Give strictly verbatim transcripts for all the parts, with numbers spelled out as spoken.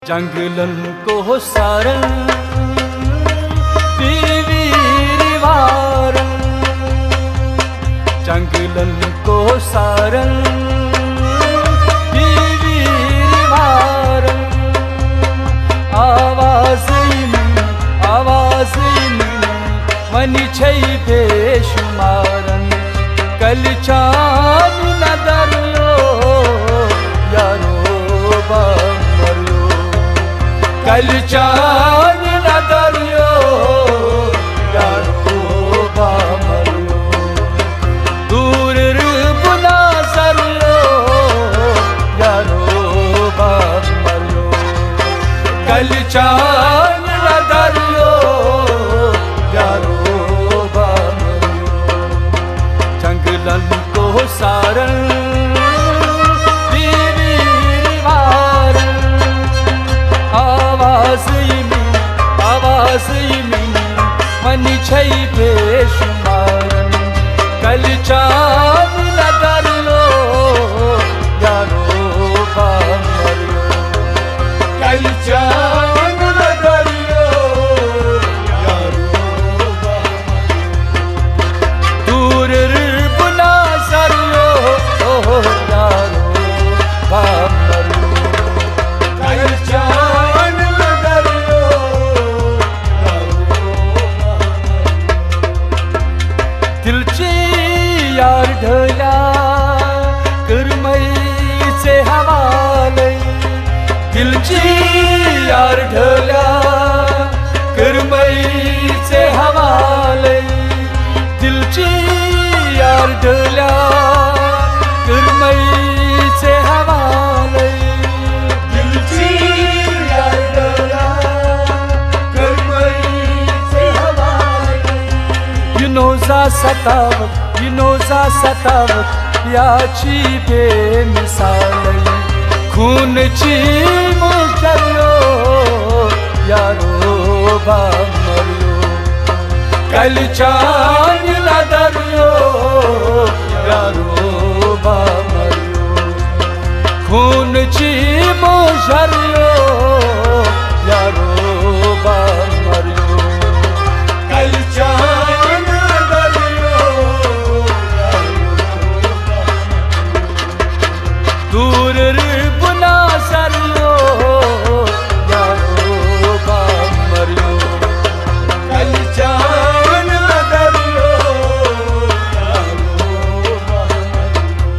جنگلن کوہسارن، بیوی وارن۔ جنگلن کوہسارن، بیوی وارن۔ آوازی نی، آوازی نی، ونی چھئی بے شمارن۔ کل چان ندر یو، یارو با مریو۔ کل چان ندر یو، یارو با مریو۔ دور رب نظر یو، یارو با مریو۔ کل چان ندر یو، یارو با مریو۔ جنگلن کوہسارن، بیوی وارن۔ آواز یمی، آواز یمی، ونی چھئی بے شمارن۔ کل چان ندر یو، یارو با مریو۔ کل چان ندر یو، یارو با مریو۔ دور رب نظر یو، یارو با مریو۔ کل چان ندر یو، یارو با مریو۔ دل چی یار ڈھلا، کرمئی سے حوالے۔ دل چی یار ڈھلا، کرمئی سے حوالے۔ دل چی یار ڈھلا، کرمئی سے حوالے۔ دل چی یار ڈھلا، کرمئی سے حوالے۔ یہ نوزا ستاوت، یہ نوزا ستاوت، یا چی بے مثال۔ خون چی مجریو، یارو با مریو۔ کل چان ندر یو، یارو با مریو۔ خون چی مجریو، یارو با مریو۔ کل چان ندر یو، یارو با مریو۔ دور رب نظر یو، یارو با مریو۔ کل چان ندر یو، یارو با مریو۔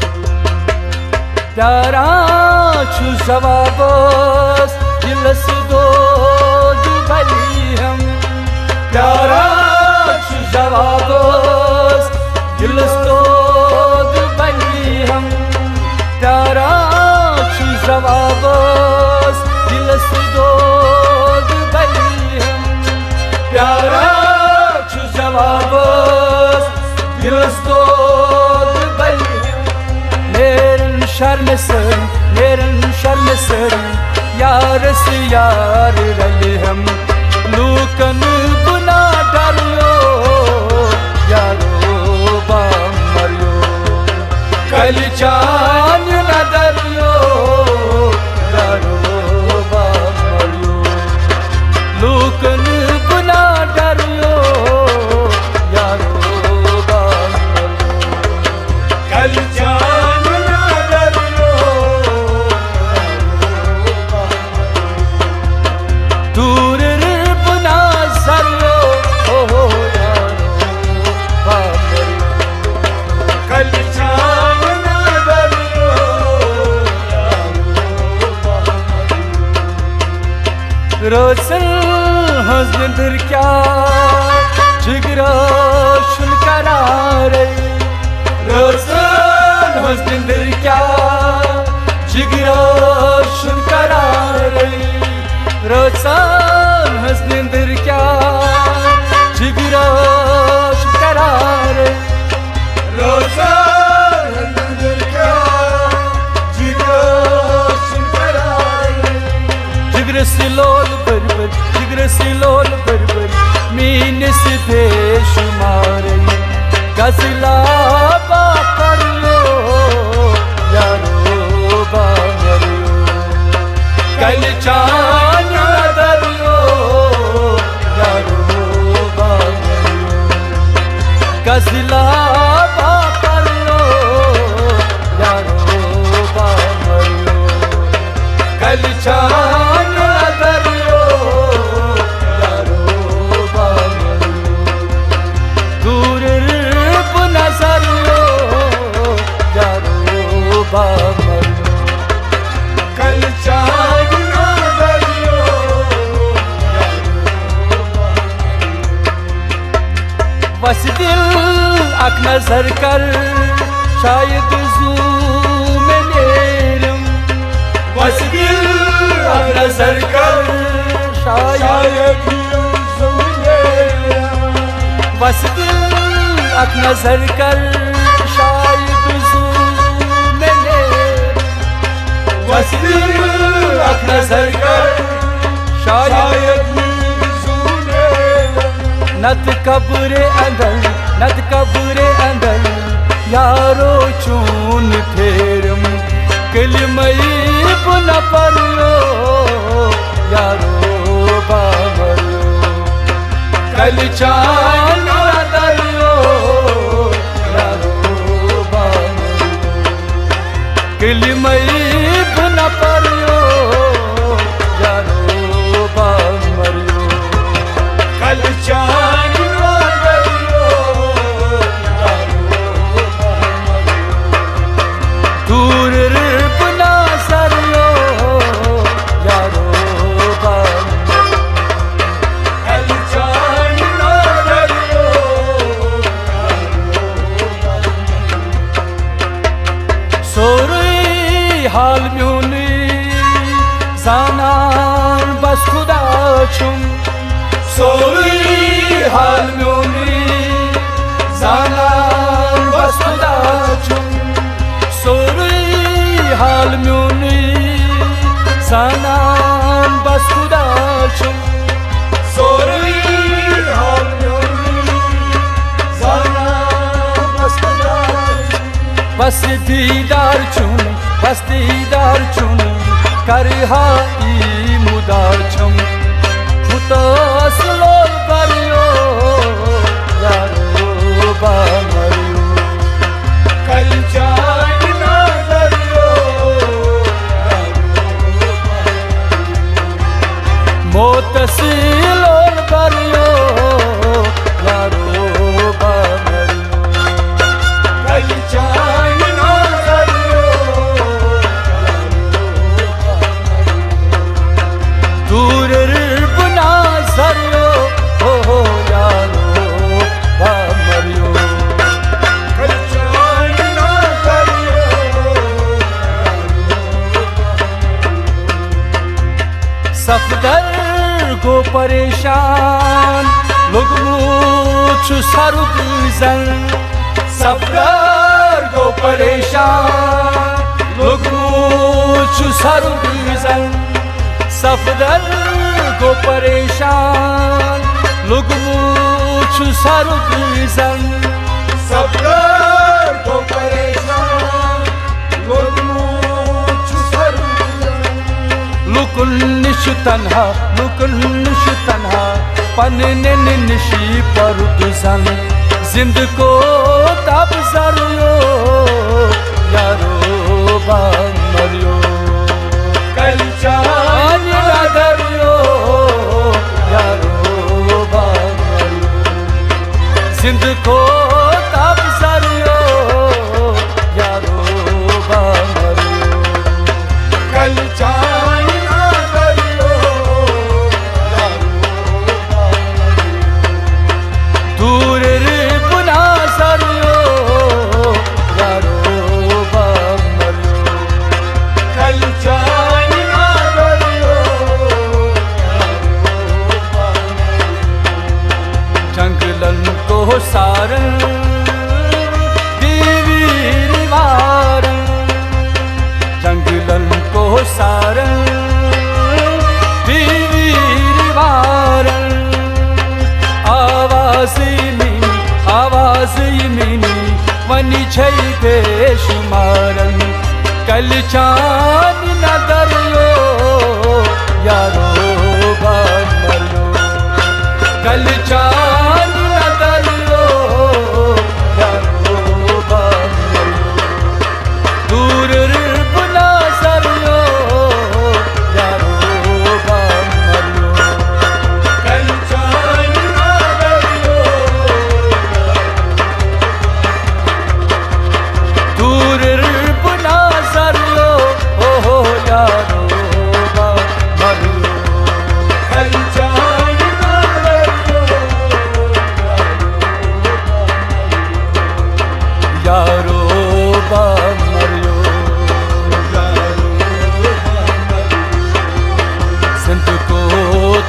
پیاران چھُ جوابس دلس دود بلی ہم۔ پیاران چھُ جوابس دلس دود بلی ہم۔ پیاران چھُ جوابس دلس دود بلی ہم۔ پیاران چھُ جوابس دلس دود بلی ہم۔ نیرن شرمہٕ سٲری، نیرن شرمہٕ سٲری، یارس یار رلہِ ہم۔ لوٗکن گناہ ڈریو، یارو با مریو۔ کل چان ندریو، یارو با مریو۔ لوٗکن گناہ ڈریو، یارو با مریو۔ کل چان ندریو، دور رب نظریو، او یارو با مریو۔ کل چان ندریو، یارو با مریو۔ رٲژن ہٕنٛز نِندٕر کیٛاہ جگرس چھُنہٕ قرارٕے۔ رٲژن ہٕنٛز نِندٕر کیٛاہ جگرس چھُنہٕ قرارٕے۔ رٲژن ہٕنٛز نِندٕر کیٛاہ جگرس چھُنہٕ قرارٕے۔ رٲژن ہٕنٛز نِندٕر کیٛاہ جگرس چھُنہٕ قرارٕے۔ جگرس لول بٔرۍ بٔرۍ، جگرس لول بٔرۍ بٔرۍ، میٲنِس بے شمارٕے۔ غزلہ با پریو، یارو با مریو۔ کل چان ضلع با پریو، یارو با مریو۔ کلچان ادریو، یارو با مریو۔ دور رب نظریو، یارو با مریو۔ کلچان ادریو، یارو با مریو۔ وس دل اک نظر کر، شاید زو مےٚ نیرم۔ وس دل اک نظر کر، شاید زو مےٚ نیرم۔ وس دل اک نظر کر، شاید زو مےٚ نیرم۔ وس دل اک نظر کر، شاید زو مےٚ نیرم۔ نت قبر اندر، نت قبر اندر، یارو چون پھیرم۔ کلمہ بہ نہ پریو، یارو با مریو۔ کلچان ادریو، یارو با مریو۔ کلمہ بہ نہ پریو، یارو با مریو۔ کلچان ادریو، یارو با مریو۔ دور رب نظریو، یارو با مریو۔ کلچان ادریو، یارو با مریو۔ سورُے حال میونُے زانان بس خدا چھُم۔ سورُے حال میونُے زانان بس خدا چھُم۔ سورُے حال میونُے زانان بس خدا چھُم۔ سورُے حال میونُے زانان بس خدا چھُم۔ بس دیدار چھُم، بس دیدار چھُم، کرٕ ہا ای مُدار چھُم۔ مُتٲصِل لول بریو، یارو با مریو۔ کلچان ادریو، یارو با مریو۔ مُتٲصِل لول بریو، یارو با مریو۔ کلچان ادریو، دور رب نظریو، ہو ہو یارو با مریو۔ کلچان ادریو۔ صفدر گوٚو پریشان، لوٚگمُت چھُ سرُد زن۔ صفدر گوٚو پریشان، لوٚگمُت چھُ سرُد زن۔ صفدر گوٚو پریشان، لوٚگمُت چھُ سرُد زن۔ صفدر گوٚو پریشان، لوٚگمُت چھُ سرُد زن۔ لُکن نِش چھُ تنہا، لُکن نِش چھُ تنہا، پننٮ۪ن نِشی پرُد زن۔ زِندٕ کوتاہ بہٕ زریو، یارو با مریو۔ کلچان ادریو، یارو با مریو۔ زِندٕ کوتاہ بہٕ زریو، یارو با مریو۔ کلچان ادریو، یارو با مریو۔ دور رب نظریو، یارو با مریو۔ کلچان ادریو، یارو با مریو۔ جنگلن کوہ سارن، دیوی ریوارن۔ جنگلن کوہ سارن، دیوی ریوارن۔ آواز میٲنۍ، آواز میٲنۍ، وۄنۍ چھے بے شمارن۔ کلچان ادریو، یارو با مریو۔ کلچان ادریو،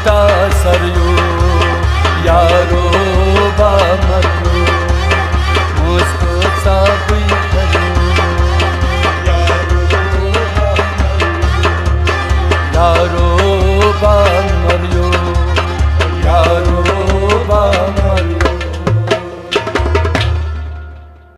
کا سر یو